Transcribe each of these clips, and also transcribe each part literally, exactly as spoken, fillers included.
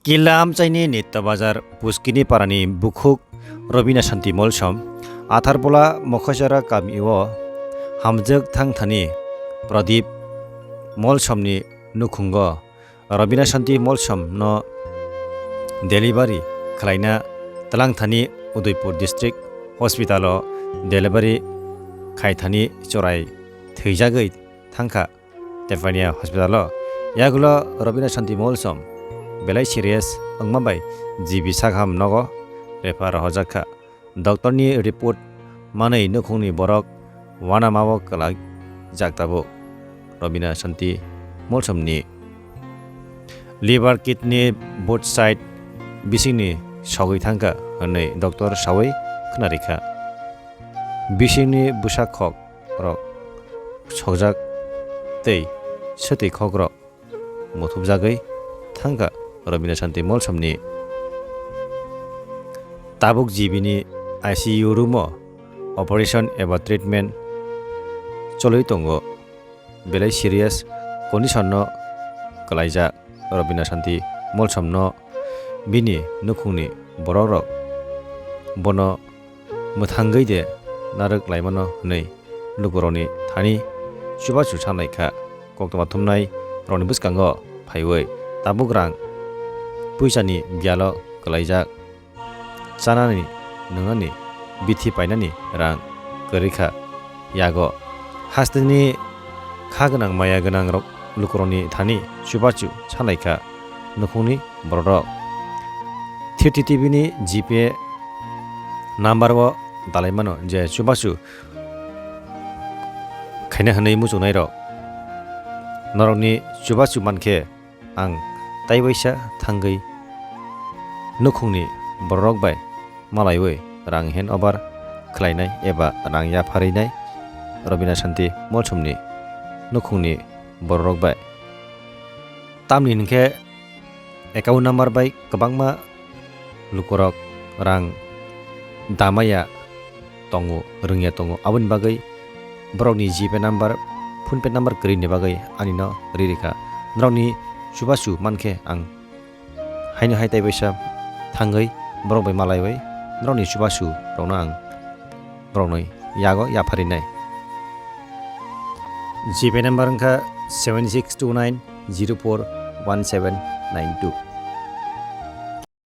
Kila amchaini Nitya Bazar Puskini parani bukhuk Robina Shanti Molsom, Atharpula Mokhosara kamio hamjwk thangthani Pradip Molsomni nukhungo Robina Shanti Molsomno delivery khlaina twlangthani Udaipur District Hospital-o delivery khaithani chorai thwijagwi thangkha. Tephania hospital-o yagulo Robina Shanti Molsom belai serious wngma bai G B sakham nogo refer rohorjak kha. Doctor-ni report manwi nukhungni borok uanama-o kwlai jak tabuk. Robina Shanti Molsomni liver, kidney, both side bisingni sogwi thangkha hwnwi doctor saui khwnarikha. Bisingni bwsa khok rok sokjak tei swtwi khok rok muthupjagwi thangkha Robina Shanti Molsomni. Tabuk G B ni I C U room o operation eba treatment choli tongo. Belai serious condition no kwlaijak Robina Shanti Molsomno bini nukhungni borok rok bono mwthangwi de narwk laimano hwnwi lukurokni thani chubachu sanai kha. Koktwma thumnai rokni bwskango phaiwi tabuk rang puisani biyalo kwlaijak, chanani nwngnani bithi painani rang kwrwi kha. Yago hasteni kha gwnang maya gwnang rok lukurokni thani chubachu sanai kha nukhungni bororok. Thir T T V ni G P number o dalai mano je chubachu khaina hwnwi muchungnairok. Norokni chubachu mankhe ang taibaisa thangwi nukhungni bororok bai malaiwi rang hand over khlainai eba rang yapharinai Robina Shanti Molsomni nukhungni bororok bai. Tamni hwnkhe account number bai kwbangma lukurok rang damaya tongo, rwngya tongo. Aboni bagwi borokni G P number, PhonePe number kwrwini bagwi anino ri rikha. Norokni chubachu mankhe ang haino hai taibaisa thangwi borok bai malaiwi norokni chubachu rokno ang borokni yago yapharinai. G P number wngkha seven six two nine zero four one seven nine two.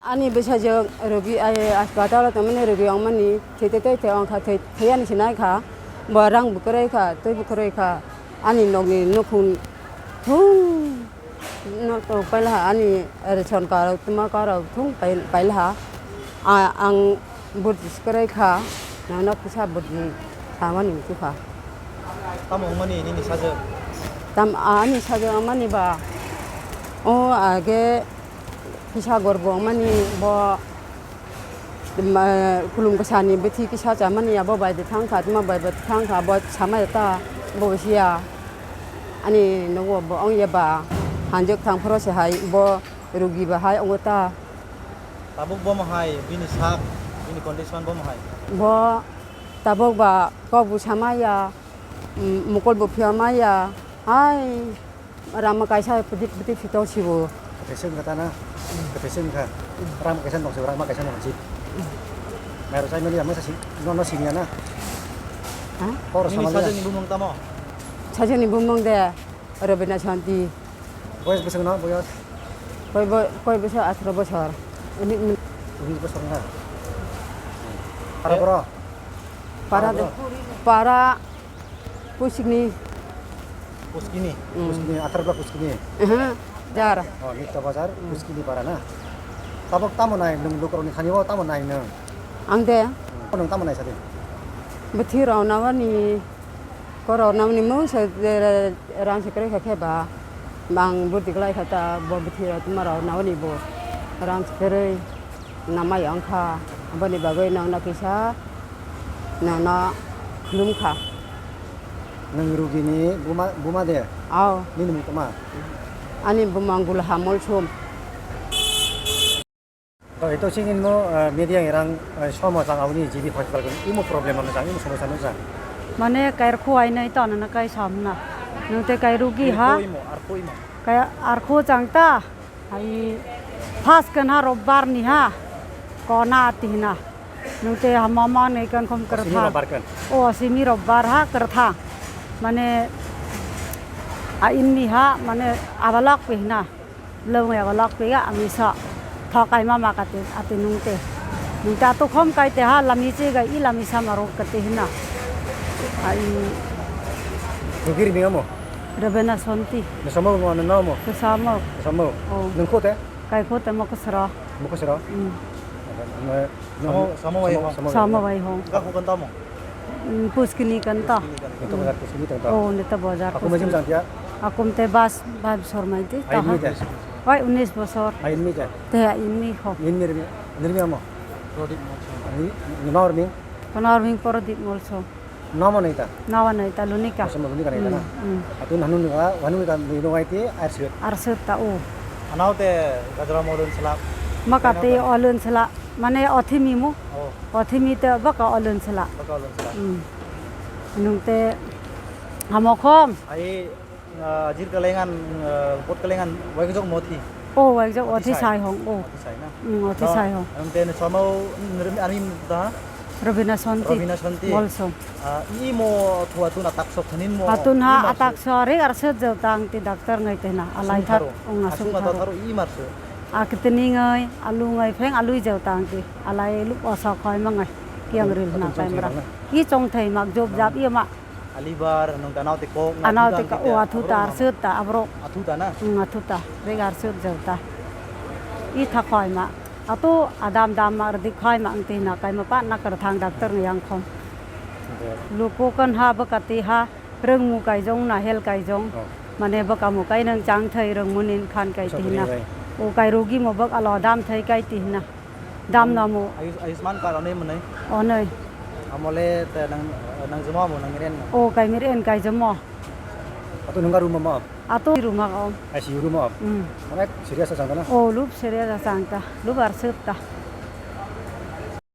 Ani bwsajwk rogi, ai, hospital o tongmani rogi wngmani, thwi tei tei wngkha, thwi, thwi ani sinai kha, bo rang bo kwrwi kha, twi bo kwrwi kha, ani nokni nukhung thung no tong paila ha, ani ration card rok, tuma card rok thung pai-, paila ha, a-, ang burji se kwrwi kha, nono kisa burji samani muchukha. Tamo wngmani nini sajwk? Tam, ani sajwk wngmani ba, o age kisa gorbo wngmani bo, ma, khulum kasani bithi kisa chamani abo bai de thang kha, tma bai de thang kha, bo samai ta, bo siya. Ani nogo bo ong ya ba, hanjak thang phoro se hai bo rugi ba hai ongo ta. Tabuk bo mo hai, bini sak, bini condition bo mo hai. Bo tabuk ba kok bu samaya, mm, mukol bu phiyamaya, hai. Rama kaisa pwtwi, pwtwi phitong sibo. Kaisa wngkha ta na? Kaisa wngkha. Rama kaisa nong sibo, rama kaisa nong si. Mairo chai mani ama sasi, no, no siniya na? Ha? Kor nini sama sajwk ni bumung tamo? Sajwk ni bumung de Robina Shanti. Boyos bwswk no, boyos? Koi bo-, koi bwswk, atharo bosor. Ini, ini. Unis bosor na? Para boro? Para de, para. Puskini. Puskini? Mm. Puskini, athar bla Puskini? Aha, jar. Oh, Nitya Bazar, Mm. Puskini para na? Tabok tamo nai, nwng lukurokni thani o tamo nai nwng? Ang de? Hmm. Nwng tamo nai sadi? Bwthwi rok nawani, koro nawani mung se, je, rang se kwrwi kha khe ba, mang bwrwi kwlai kha ta, bo bwthwi rok tuma rok nawani bo, rang se kwrwi. Namai wngkha, aboni bagwi nokno kisa nokno khulumkha. Nwng rugini buma, buma de? Ao. Nini mung toma? Ani bumang Gulha Molsom. To, ito singin mo, eh, media irang, eh, somo chang aboni G B hospital ko imo problem ano chang, imo somosya ano chang. Mane kairkhu ainai to ano kai samna. Nwng te kai rugi ha? Imo, arko imo. Kai arko chang ta? Hai First kan ha robbar ni ha. Kona ati hina. Nung te ha mama ni kan khom Simi kertha. Robbar kan. O simi robbar ha kertha. Mane a in mi ha mane abalak pe hina. Lawng ya abalak pe ya ami sa. Thokai mama kati ati nung te. Nung te atu khom kai te ha lami che ga i lami sa marok kati hina. Ai Nugir mi amo. Rebena Sonti. Ni sama mo na mo. Ke sama. Sama. Oh. Nung khote? Kai khote mo kesra. Mo kesra. Hmm. Samo, samo wai hong. Samo wai hong. Ga ko kan tamo. Mm, puskini kan ta. Nito bazar puskini tang ta. Oh, nito bazar. Aku majim puskini. Jang tia. Akum te bas bab sor mai te. Ai ta mi ha. Te. Oi, unis bosor. Ai mi te. Te ai mi ho. Ni nirmi, nirmi amo. Prodip mo. Ni, ni nor mi. Konor mi Prodip Molso. Namo nai ta. Nawa nai ta lunika. Masa mo lunika nai ta na. Mm, mm. Atu nanu ni wa, wanu ka ni no wai te arsut. Arsut ta o. Anao te gajra mo lun sela. Maka te o lun sela. Mane othimi mu. Oh. Othimi te baka olun sela. Baka olun sela. Hmm. Nung te hamokhom. Ai, ah, jir kalengan, ah, pot kalengan, waijok mothi. Oh, waijok othi sai hong, oh. Othi sai na. Hmm, othi sai hong. Ang te ne somo, nirmi, ani da? Robina Santi. Robina Santi. Molso. Ah, i mo thua tu na tak sok thanin mo. Atun ha atak sore ar sejau tang ti doctor ngai te na. Alai thar, ung asung tharo. Asung tharo i mar se. Akitini ngai, alu ngai pheng, alu jau tang ki. Alai lu osa khoi ma ngai. Kiang ril na kai mra. I chong thai mak job jab i ma. Alibar nung tanau te kok. Anau te ka o athu ta ar sut ta abro. Athu ta na? Ung athu ta. Re ar sut jau ta. I tha khoi ma. Atu adam dam ma rdi khoi ma ang te na kai ma pa na kar thang doctor ngai ang khom. Luku kan ha ba kati ha. Rwngmu kaijong na hel kaijong. Oh. Mane bwkamo kai nang chang thai rwngmu nin khan kai Bwsa tihina. Bwrwi bai. O kai rogi mo bwk alo dam thai kai tihina. Dam namo. Ayus-, Ayushman card onei mwnai? Onei. Amole te nang, nang jemo amo nang ren na? O kai mir en kai jemo. Ato nungga room mo? Ato room mo. I C U room mo? Hmm. Mane serious asang ta na? O lup serious asang ta. Lup arsep ta.